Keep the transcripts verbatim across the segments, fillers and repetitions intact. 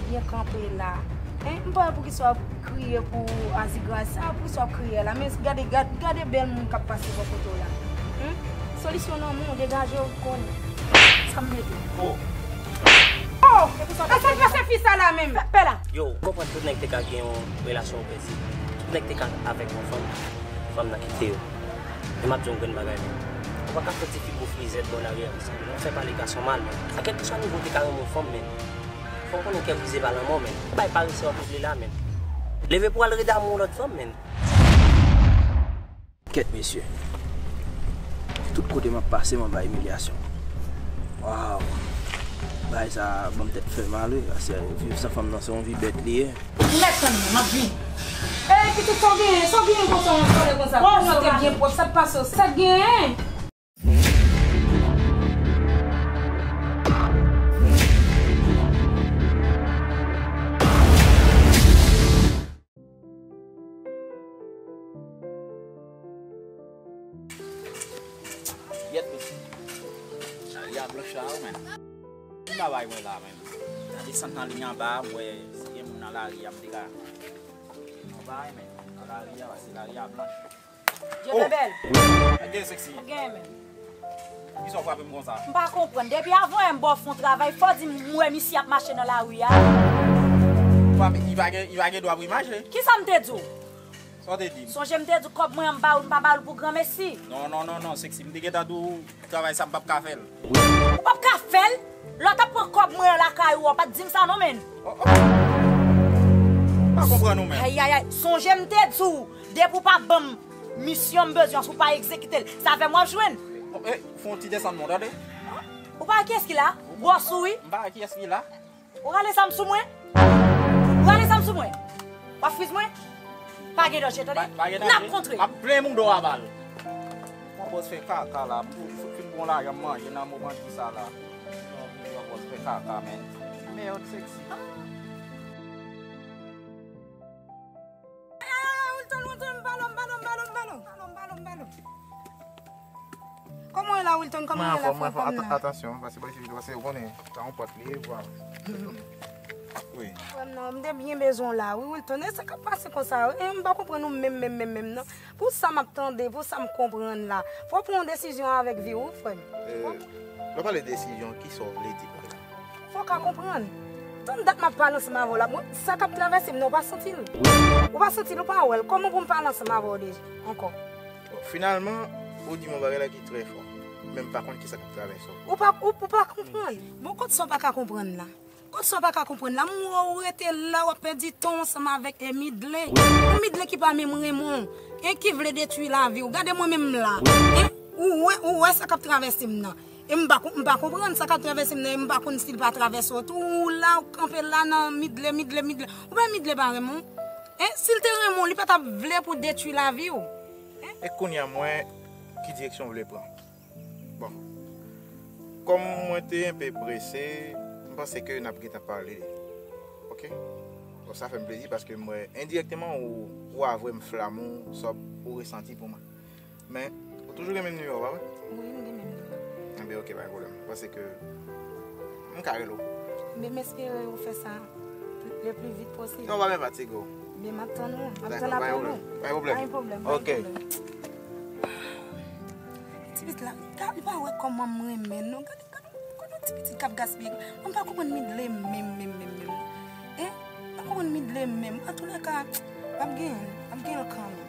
Byen kanpe la. Hein? M pa wè poukisa w ap kriye pou Azigra sa, poukisa w ap kriye la. Men gade, gade, gade bèl moun k ap pase bò kote w la. Hein? Solisyon nan men w, degaje w, konnen. Sa m vle di. Oh! Oh! E pou sa w ap pase fi sa la menm? Pè la! Yo, m konprann tout nèg te ka gen yon relasyon opresi. Tout nèg te ka avèk yon fanm, fanm nan kite yo. Men m ap di yon grenn bagay, men. Ou pa ka fè ti fi gwo frizèt bò lari a konsa, men. Ou fè pale gason mal, men. A kèlkeswa nivo w te ka renmen yon fanm, men. Fò w konnen kè brize pa lanmò, men. Bay parese w ap regle la, men. Leve pou w al rede amou yon lòt fanm, men. Kèt, mesye. Tout kote m ap pase, m anba imilyasyon. Waw. Bagay sa a ban m tèt fè mal, wi. Paske viv san fanm nan, se yon vi bèt li ye. Ou mèt tann mwen, m ap vini. Ey, pitit, sa w genyen? Sa w genyen konsa, yon solèy konsa? Pou mwen te byen pwòp, sa k pase w? Sa k genyen? Yèt, mesye. Lari a blanch la, wi, men. Ki bagay mwen la, men? Nan desann nan liy anba a, m wè si gen moun nan lari a, m te ka. Non, pa, men. Nan lari a, paske lari a blanch. Dye bèbèl. Sa gen, Sexy? Sa gen, men. Poukisa w frape m konsa? M pa konprann. Depi avan yè m ba w fè yon travay, fò w di m wè misye ap mache nan lari a. Frape, li pa gen, li pa gen dwa pou li mache. Kisa m te di w? Sa w te di m? Sonje m te di w kòb mwen an m ba ou l, m pa ba ou l pou granmesi. Non, non, non, non, Sexy. M te gentan di w travay sa m p ap ka fè l. Ou p ap ka fè l? Lè w t ap pran kòb mwen an lakay ou a, w pa t di m sa non, menn. Oh, oh. M pa konprann ou menm. Ayayay, sonje m te di w, depi w pa ban m misyon m bezwen an, si w pa egzekite l, se avè m w ap jwenn. Oh, eh, fè yon ti desann mwen, tande? Ou pa wè kiyès ki la? Bòs ou wi. M pa wè kiyès ki la. Ou rale zam sou mwen? Ou rale zam sou mwen? W ap friz mwen? Pa gen danje, tande? Pa, pa gen danje. N ap kontre. M ap plen mouda w a bal. Mwen pòz fè kaka la. M fin bon lajan m manje nan moman di sa la. Mwen pòz fè kaka, men. Mèd, Sexy. Ay, ay, ay, Wilton, Wilton, m ba l, m ba l, m ba l, m ba l. Kòman w ye la, Wilton? Kòman w ye la, frè m nan? Atansyon, pase bò isit, pase ou konnen, sa yon pòt li ye, vwa. Wi. Frè m nan, m te byen bezwen w la, wi, Wilton. E sa k ap pase konsa? E m pa konprann ou menm, menm, menm, menm, non. Pou sa m ap tande, pou sa m konprann la, fò w pran yon desizyon avèk vi w, wi, frè m. Lè w pale desizyon, kisa w vle di pa la? Fò w ka konprann. Tann dat m ap pale ansanm avè w la. Mwen, sa k ap travèse m nan, ou pa santi l? Ou pa santi l, ou pa wè l. Kòman pou m pale ansanm avè w deja, ankò? Bon, finalman, ou di m yon bagay la ki trè fò. Men m pa konn kisa k ap travèse w. Ou pa, ou, ou pa konprann. Bon, kot sa w pa ka konprann la? Kot sa w pa ka konprann la? M wè w rete la, w ap pèdi tan w ansanm avèk, eh, Midley. Yon Midley ki pa menm renmen w, eh, ki vle detwi lavi w. Gade mwen menm la. Eh, ou wè, ou wè sa k ap travèse m nan. E m pa kon-, m pa konprann sa k ap travèse m nan, e m pa konn si l pa travèse w tou. Ou la, ou kanpe la nan Midley, Midley, Midley. Ou pa Midley pa renmen w? Hein? Si l te renmen w, li pa t ap vle pou detwi lavi w. Hein? E kounye a, mwen, ki direksyon w vle pran? Bon. Kòm mwen te enpe prese, m panse ke n ap gentan pale. Oke? Bon, sa fè m plezi paske m wè endirèkteman ou, ou avwe m flam ou, sa w resanti pou mwen. Men, ou toujou gen menm nimewo a, pa vre? Wi, m gen menm nimewo. Enben, oke, pa gen pwoblèm. M panse ke m ka rele w. Men m espere ou fè sa le pli vit posib. Non, pa gen fatige w. Men m ap tann ou. M ap tann apèl ou. Pa gen pwoblèm. Pa gen pwoblèm. Oke. Ti pitit la, li pa wè kòman m renmen l, non. Gade, gade, gade yon ti pitit k ap gaspiye. Mwen pa konprann Midley menm, menm, menm, menm. Hein? Pa konprann Midley menm. Antoulèka, m ap genyen l, m ap genyen l kanmenm.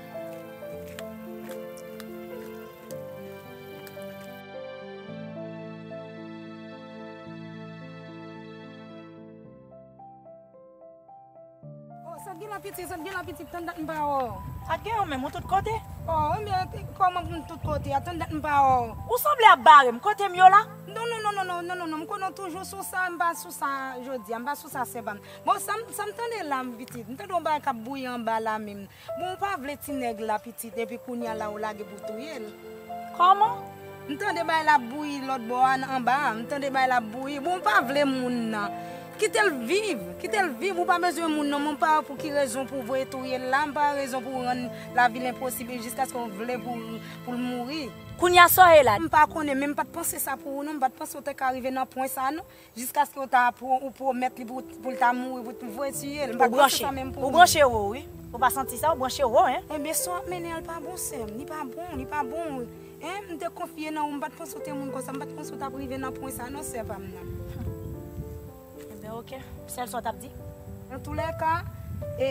Oh, sa k gen la pitit, sa k gen la pitit, tann dat m pa wè w. Sa k gen yo menm, ou tout kote? Oh, ebyen, kòman pou m tout kote a, tann dat m pa wè w. Ou sanble ap bare m, kote m yo la? Non, non, non, m konnen w toujou sou sa, m pa sou sa jodi a, m pa sou sa sè pa m. Bon, sa m, sa m tande la, m pitit, m tande yon bagay k ap bouyi anba la menm. Bon, ou pa vle ti nèg la pitit, epi kounye a la ou lage pou touye l. Kòman? M tande bay la ap bouyi lòt bò a, anba a. M tande bay la ap bouyi. Bon, ou pa vle moun nan. Kite l viv, kite l viv, ou pa bezwen moun non, men pa pou ki rezon pou voye touye l la, m pa rezon pou rann lavi l enposib jiskaske w vle pou, pou l mouri. Kounye a sa w ye la. M pa konnen, men m pa t panse sa pou ou non, m pa t panse w te ka rive nan pwen sa non, jiskaske w ta pwo-, ou pwomèt li pou, pou l ta mouri, pou, pou voye tiye l. M pa t panse sa menm pou ou. Ou branche wo, wi. Ou pa santi sa, ou branche wo, en. Ebyen, sa w ap mennen an, li pa bon, sè m, li pa bon, li pa bon, wi. En, m te konfye nan ou, m pa t panse w te moun konsa, m pa t panse w t ap rive nan pwen sa non, sè pa m nan. Ebyen, oke. Sèl sa w t ap di? Antoulèka, e,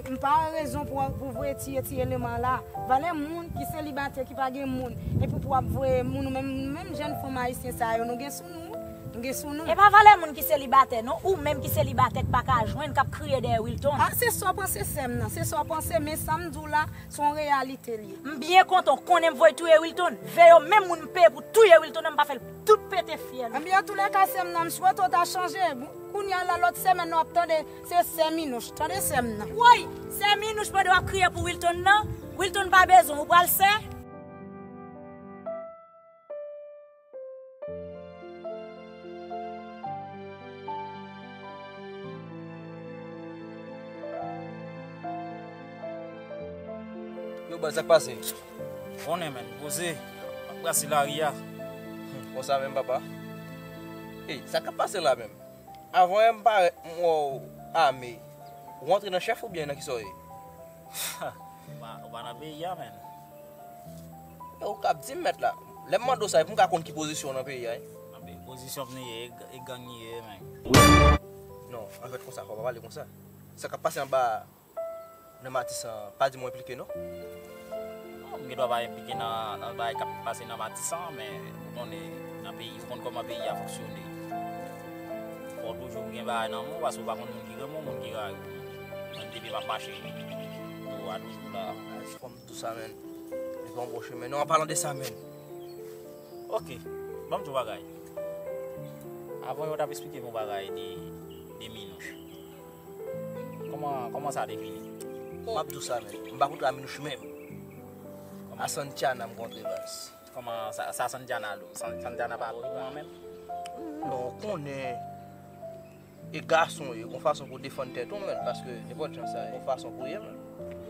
m pa wè rezon pou, pou voye tiye ti eleman la. Valè moun ki selibatè, ki pa gen moun, epi pou w ap voye moun, ou menm, menm jèn fanm ayisyen sa yo, nou gen sou nou, nou gen sou nou. E pa valè moun ki selibatè, non, ou menm ki selibatè k pa ka jwenn, k ap kriye dèyè Wilton. A, se sa w panse, sè m nan, se sa w panse, men sa m di w la, se yon reyalite l ye. M byen kontan, w konnen m voye touye Wilton. Veye w, menm moun m peye pou touye Wilton nan, m pa fè l tout pete fyèl. Ebyen, antoulèka, sè m nan, m swete w ta chanje. Kounye a la, lòt semèn, w ap tande, se sè Minouch. Tande, sè m nan. Woy! Sè Minouch, pandan w ap kriye pou Wilton nan, Wilton pa bezwen w, ou pral sè? Yo, baz, sa k pase? Konnen, menn, poze. M ap brase lari a. Hmm, konsa menm, papa. Ey, sa k ap pase la menm? Avan yè m parèt, m wè w ame. Ou antre nan chèf oubyen nan kisa w ye? Ou pa, ou pa nan peyi a, menn. E ou k ap di m, mèt la. Lè m mande w sa, e pou m ka konn ki pozisyon w nan peyi a, wi. Anben, pozisyon m li ye, e, e gang li ye, menn. Non, anfèt, konsa, fò w pa pale konsa. Sa k ap pase anba a, nan Matisan, pa di m w enplike, non. Non, m gen dwa pa enplike nan, nan bagay k ap pase nan Matisan, men ou konnen, nan peyi, ou konn kòman peyi a fonksyone. Fò toujou gen bagay nan men w, paske ou pa konn moun ki renmen w, moun ki rayi w. Mwen, m te vle m ap mache. Ou a toujou la. Fò m di w sa, menn. Li pa yon bon chemen. Non, an palan de sa, menn. Oke. Ban m di w bagay. Avan, yo t ap esplike m yon bagay de, de Minouch. Kòman, kòman sa te fini? M ap di w sa, menn. M pa kontre a Minouch menm. Kòman? A Santiana m kontre, baz. Kòman sa, sa Santiana do? San-, Santiana pa bon menm? Non, ou konnen. E gason w ye, gon fason pou w defann tèt ou, menn, paske nenpòt jan sa ye, gon fason pou w ye, menn.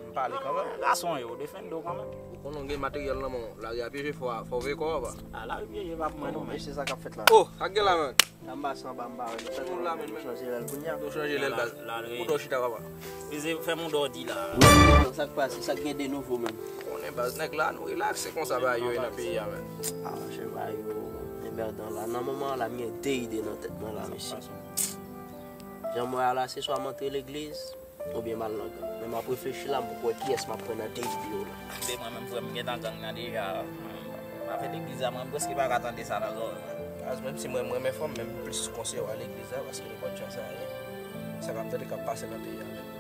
M pale kanmenm. Gason w ye, ou defann do kanmenm. Ou konnen w gen materyèl nan men w, lari a pyeje, fò, fò w veye kò w, pa. A, lari pyeje pa pou mwen non, menn. Mesye, sa k ap fèt la? Oh, sa k gen la, menn? Sa m pase anba, m pa wè nou. Sa nou la, menn, nou chanje lèl kounye a. Nou chanje lèl, baz. Ou dò chita, papa. Mesye, fè m yon dò di la. Sa k pase, sa k gen de nouvo, menn? Konnen, baz, nèg la, nou relakse konsa, bagay yo ye nan peyi a, menn. A, monchè, bagay yo enpòtan la. Nan moman an la, m gen de ide nan tèt mwen la, mesye. Jan m wè a la, se swa m antre legliz, oubyen m al nan gang. Men m ap reflechi la, m poko wè kiyès m ap pran nan de ide yo la. Anben, mwen menm, frè m, m gentan gang nan deja. M pa fè legliz la, mwen, m prèske pa ka tande sa nan zòrèy mwen. Baz, menm si mwen, m renmen fanm, men m plis konseye w al legliz la, paske nenpòt jan sa ye, sa k ap tande k ap pase nan peyi a menm.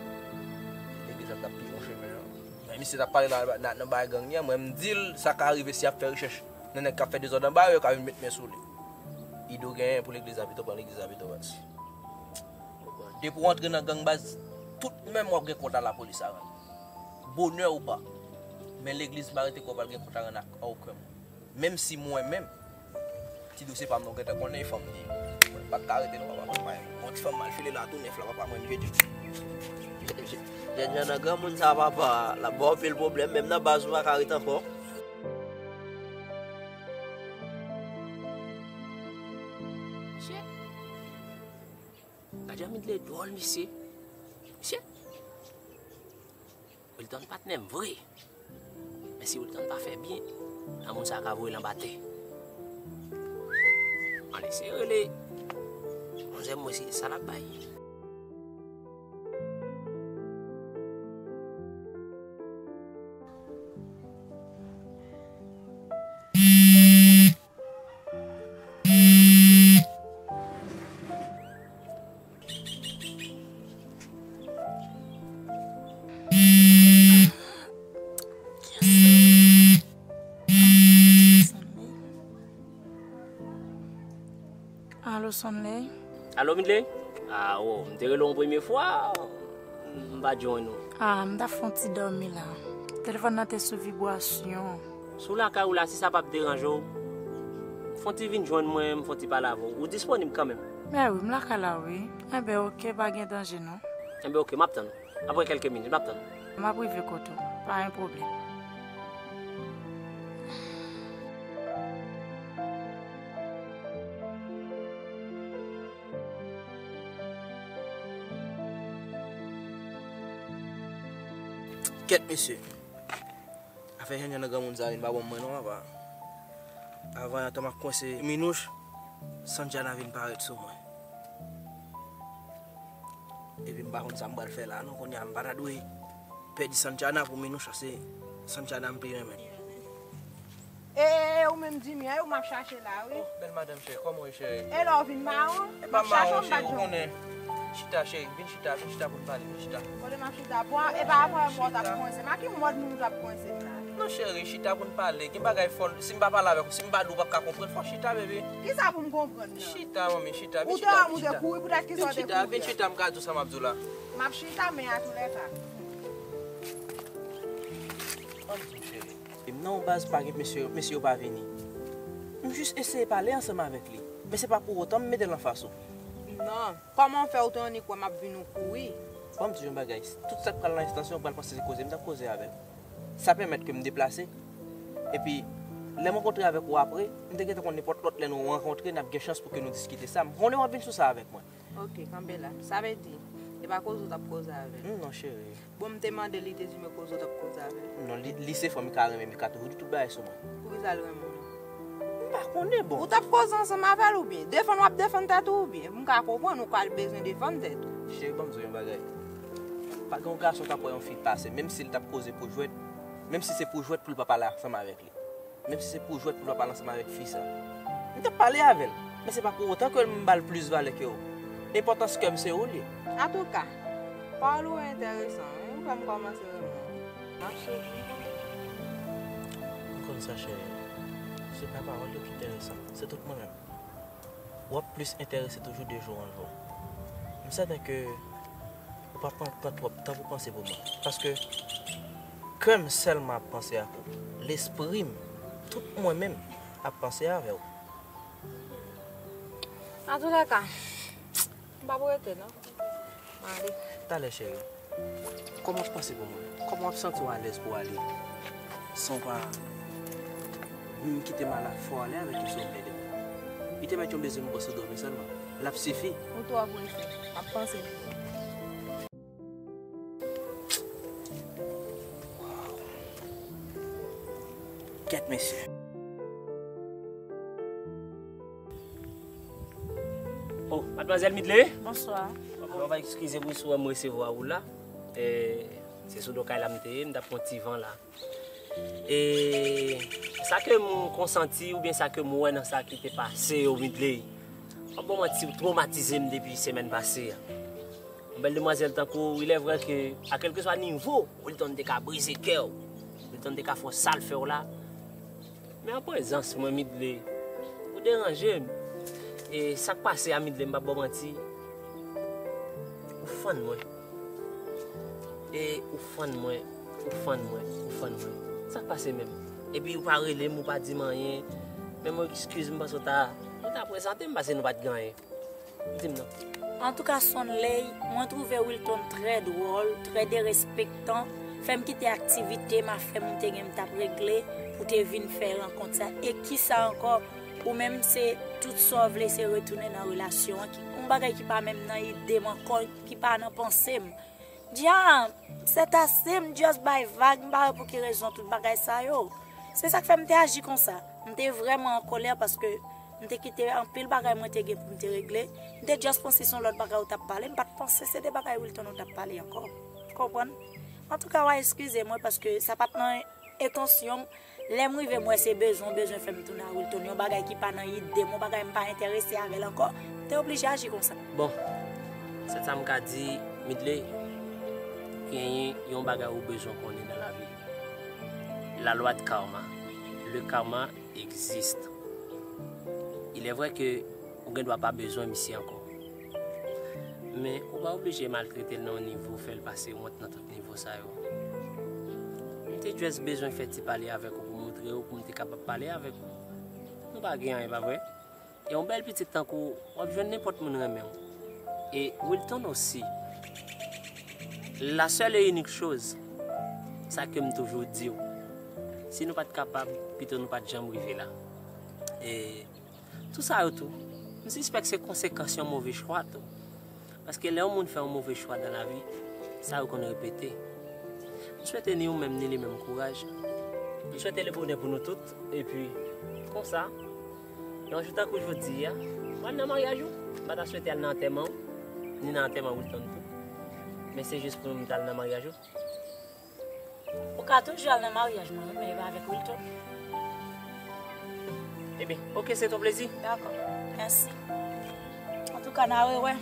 Legliz la t ap pi bon chemen an. Men misye t ap pale nan, nan, nan bagay gang li an, mwen, m di l, sa ka rive si y ap fè rechèch nan nèg k ap fè dezòd anba yo, yo ka vin met men sou li. Ide w genyen pou legliz la, pito pran legliz la pito, baz. Depi w antre nan gang, baz, tout menm w ap gen kont a lapolis a rann. Bonè ou pa. Men legliz, m pa rete kwè w pral gen kont a rann ak okenn moun. Menm si mwen menm, ti dosye pa m nan, ou gentan konnen e fanm li ye. Mwen pa t ka rete non, papa. Mwen, yon ti fanm mal file la tou nèf la, papa, mwen, m jete. Jènjan nan granmoun sa, papa, l ap ba w anpil pwoblèm, menm nan baz ou pa ka ret ankò. Shit. Gade jan Midley dwòl, mesye. Mesye. Wilton patnè m vre. Men si Wilton pa fè byen, granmoun sa ka voye l anba tè. Ann eseye rele manzè m wè si sa l ap bay. Alo, Sonley. Alo, Midley? Ah, oh, m te rele w yon premye fwa, m pa jwenn ou. Ah, m t ap fè yon ti dòmi la. Telefòn nan te sou vibrasyon. Si w lakay ou la, si sa p ap deranje w, fè yon ti vin jwenn mwen, m fè yon ti pale avè w. Ou disponib kanmenm? Mè wi, m lakay la wi. Enben, oke, pa gen danje non. Enben, oke, m ap tann ou. Apre kèlke minit, m ap tann ou. M ap rive kote w, pa gen pwoblèm. Kèt, mesye. Afè jènjan nan granmoun sa vin pa bon mwen non, papa. Avan, antan m ap kwense Minouch, Sanjana vin parèt sou mwen. Epi m pa konn sa m pral fè la non, kounye a m pa ta dwe pèdi Sanjana pou Minouch, paske Sanjana m pi renmen. E, e, e, ou menm Jimmy, e ou m ap chache la, wi. Oh, bèl madanm cheri, kòman w ye cheri? E lè w vin mawon, m ap chache w, m pa t jwenn ou. Chita cheri, vin chita, vin chita pou n pale, vin chita. Kote m ap chita? Bon, e pa avè mwen w t ap kwense m. A ki mòd moun ou t ap kwense m la? Non cheri, chita pou n pale. Gen bagay fò, si m pa pale avèk ou, si m pa di w, w p ap ka konprann. Fò w chita, bebe. Kisa pou m konprann nan? Chita, manmi, chita, vin chita, vin chita. Ou te wè m ou te kouri, poutèt kisa w te kouri? Vin chita, vin chita, m ka di w sa m ap di w la. M ap chita, men a tou lè ka. Ann di m cheri. E m nan yon baz pa gen mesye, mesye yo pa vini. M jis eseye pale ansanm avèk li. Men se pa pou otan m mete l anfas ou. Non. Kòman w fè ou te annik wè m ap vin ou kouri? Ban m di w yon bagay. Tout sa k pral nan enstansyon, ou pral panse se koze m t ap koze avè l. Sa pèmèt ke m deplase. Epi, lè m rankontre avèk ou apre, m te gentan konn nenpòt lòt lè nou rankontre, n ap gen chans pou ke nou diskite sa. M konnen w ap vin sou sa avèk mwen. Ok, kanpe la. Sa vle di, e pa koze w t ap koze avè l? Hmm, non, cheri. Bon, m te mande li, li te di m e koze w t ap koze avè l. Non, li, li se fanm, li ka renmen m, li ka toujou di tout bagay sou mwen. Poukisa l renmen w? M pa konnen, bon. Ou t ap koze ansanm avè l oubyen? Defann w ap defann tèt ou oubyen? M ka konprann ou ka bezwen defann tèt ou. Cheri, ban m di w yon bagay. Pa gen yon gason k ap wè yon fi pase, menm si l t ap koze pou jwèt, menm si se pou jwèt pou l pa pale ansanm avèk li. Menm si se pou jwèt pou l pa pale ansanm avèk fi sa. M t ap pale avè l, men se pa pou otan ke m ba l plis valè ke w. Enpòtans kè m se ou l ye. Antouka, pawòl ou yo enteresan, wi, ou fè m kòmanse renmen w. M ap swiv ou. M konn sa, cheri. Se pa pawòl yo ki enteresan, se tout mwen menm. W ap plis enterese toujou de jou an jou. M sèten ke ou p ap pran, pran twòp tan pou panse pou mwen. Paske kè m sèlman ap panse ak ou. Lespri m, tout mwen menm ap panse avè w. Antoulèka, m p ap rete non. M ale. Talè, cheri. Kòman w ap panse pou mwen? Kòman w ap santi w alèz pou w ale? San w pa menm kite m al fè w ale avèk yon somèy de mwen. Li te mèt yon bezwen m panse w dòmi sèlman. L ap sifi. Ou twò prese. M ap panse pou ou. Kèt, mesye. Oh, madmwazèl Midley? Bonswa. Bon, va eskize m wi si w wè m resevwa ou la. E, se sou do kay la m te ye, m t ap pran ti van la. E sa ke m konsanti oubyen sa ke m wè nan sa ki te pase yo, Midley, m p ap ba w manti, ou twomatize m depi semèn pase a. Yon bèl demwazèl tankou w, il est vrai que, a kèlkeswa nivo, Wilton te ka brize kè w, Wilton te ka fè w sa l fè w la. Men an prezans mwen, Midley, ou deranje m. E sa k pase a, Midley, m p ap ba w manti, ou fann mwen. E ou fann mwen, ou fann mwen, ou fann mwen. Sa k pase menm? Epi ou pa rele m, ou pa di m anyen. Menm yon eskiz, m panse w ta, ou ta prezante m, paske nou pa t gen anyen. Di m non. Antouka, Sonley, mwen twouve Wilton trè dwòl, trè derespektan. Fè m kite aktivite m, afè m te gen m t ap regle pou te vin fè rankont sa. E kisa ankò? Ou menm, se tout sa w vle, se retounen nan relasyon an, ki, yon bagay ki pa menm nan ide m ankò, ki pa nan panse m. Dja, c'est assez, m just bay vag, m pa wè pou ki rezon tout bagay sa yo. Se sa k fè m te aji konsa. M te vrèman an kòlè paske m te kite anpil bagay mwen te gen pou m te regle. M te just panse se yon lòt bagay ou t ap pale. M pa t panse se de bagay Wilton ou t ap pale ankò. Ou konprann? Antouka, w a eskize mwen paske sa pa t nan entansyon m. Lè m rive, m wè se bezwen, w bezwen fè m tounen a Wilton. Yon bagay ki pa nan ide m, yon bagay m pa enterese avè l ankò. M te oblije aji konsa. Bon, sèl sa m ka di, Midley, genyen yon bagay ou bezwen konnen nan lavi. La loi de karma. Le karma existe. Il est vrai que ou gen dwa pa bezwen misye ankò. Men ou pa oblije maltrete l nan yon nivo, fè l pase wont nan tout nivo sa yo. M te just bezwen fè ti pale avèk ou pou montre w, pou m te kapab pale avèk ou. Nou pa gen anyen, pa vre? E yon bèl pitit tankou w, w ap jwenn nenpòt moun renmen w. E Wilton osi. La seule et unique chose, sa ke m toujou di w, si nou pa t kapab, pito nou pa t janm rive la. E tou sa yo tou, m sispèk se konsekans yon move chwa tou. Paske lè yon moun fè yon move chwa dan lavi, sa yo konn repete. M swete ni ou menm ni li menm kouraj. M swete le bonè pou nou tout, epi konsa, yon jou tankou jodi a, ou al nan maryaj ou. M pa ta swete al nan antèman ou, ni nan antèman Wilton tou. Men se jis pou nou m t al nan maryaj ou. Ou ka toujou al nan maryaj mwen, wi, men e pa avèk Wilton. Ebyen, oke, se ton plezi. Dakò. Mèsi. Antouka, n a rewè.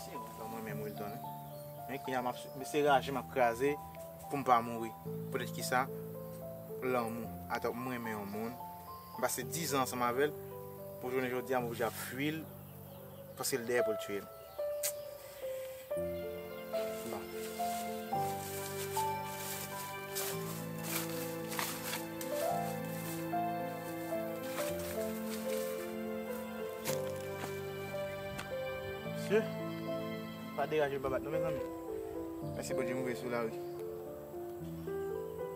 Se yon tan mwen menm Wilton, wi. Men kounya m ap, se raje m ap kraze pou m pa mouri. Poutèt kisa? Lanmou. Atò m renmen yon moun. M pase diz an ansanm avè l. Pou jounen jodi a, m oblije ap fui l. Paske l dèyè pou l tiye m. Bon. Mesye, pa deraje m pa bat non, mezanmi. Mèsi Bondye, m rive sou lari.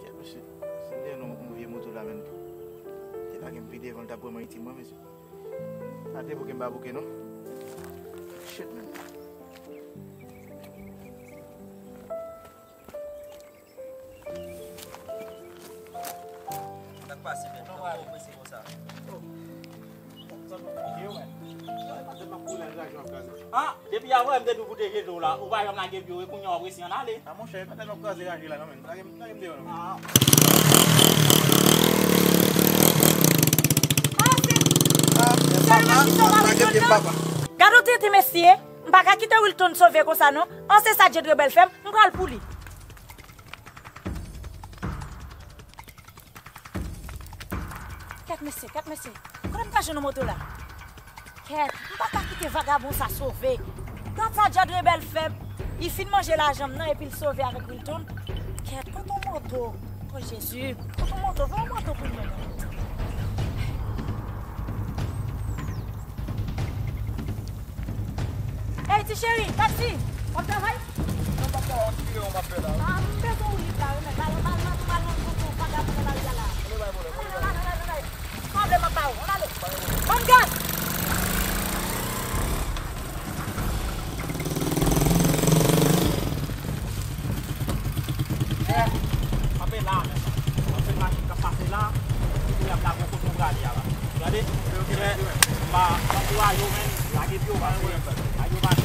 Kèt, mesye. Si m te jwenn yon, yon vye moto la, menm. Te lage m pi devan, l t ap pran m an itil, mwen, mesye. Sa te bouke m pa bouke, non. Shit, man. Sa k pase, man? Kòman w prese konsa? Ah, depi avan m te di w pou te jete w la, ou pa janm lage pye w, e kounye a w ap resi ann ale. Ah, monchè, pa tèlman kraze raje la, non, men. Lage m, lage m deyò, non, men. Ah. Ah, se sèlman ki sove Wilton nan. Gade w trete mesye, m pa ka kite Wilton sove konsa, non. An, se sa Djedre Bèl fè m, m pral pou li. Kèt mesye, kèt mesye. Kote m ka jwenn yon moto la? Kèt, m pa ka kite vagabon sa sove. Gad sa Djadre Bèl fè m. Li fin manje lajan m nan epi l sove avèk Wilton. Kèt, kote yon moto? O Jezi, kote yon moto? Voye yon moto pou mwen. Ey, ti cheri, taksi! W ap travay? Non, m ap travay, yon ti videyo m ap fè la, wi. Ah, m bezwen w liv la, wi, men. Al, al, al, al, al, al, al, vagabon nan lari a la. Ann ale, ann ale, ann ale, ann ale. Sanble m ap ba ou, ann ale. Bann gad! Kanpe la, men. Kanpe machin k ap pase la, epi y ap lage w kote w prale a la. Tande? M ap ankouraje w, men. Lage pye w, pase. Lage w, pase.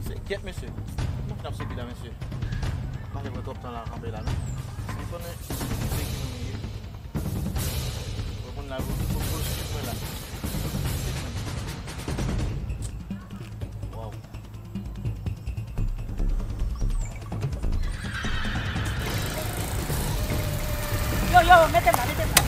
Se kèt, mesye. Mwen k ap sibi la, mesye. M pa vle pran twòp tan la kanpe la, non. M konnen se ki moun ye. Bon, moun la, pou, pou, pou swiv mwen la. Waw. Yo, yo, mete m la, mete m la.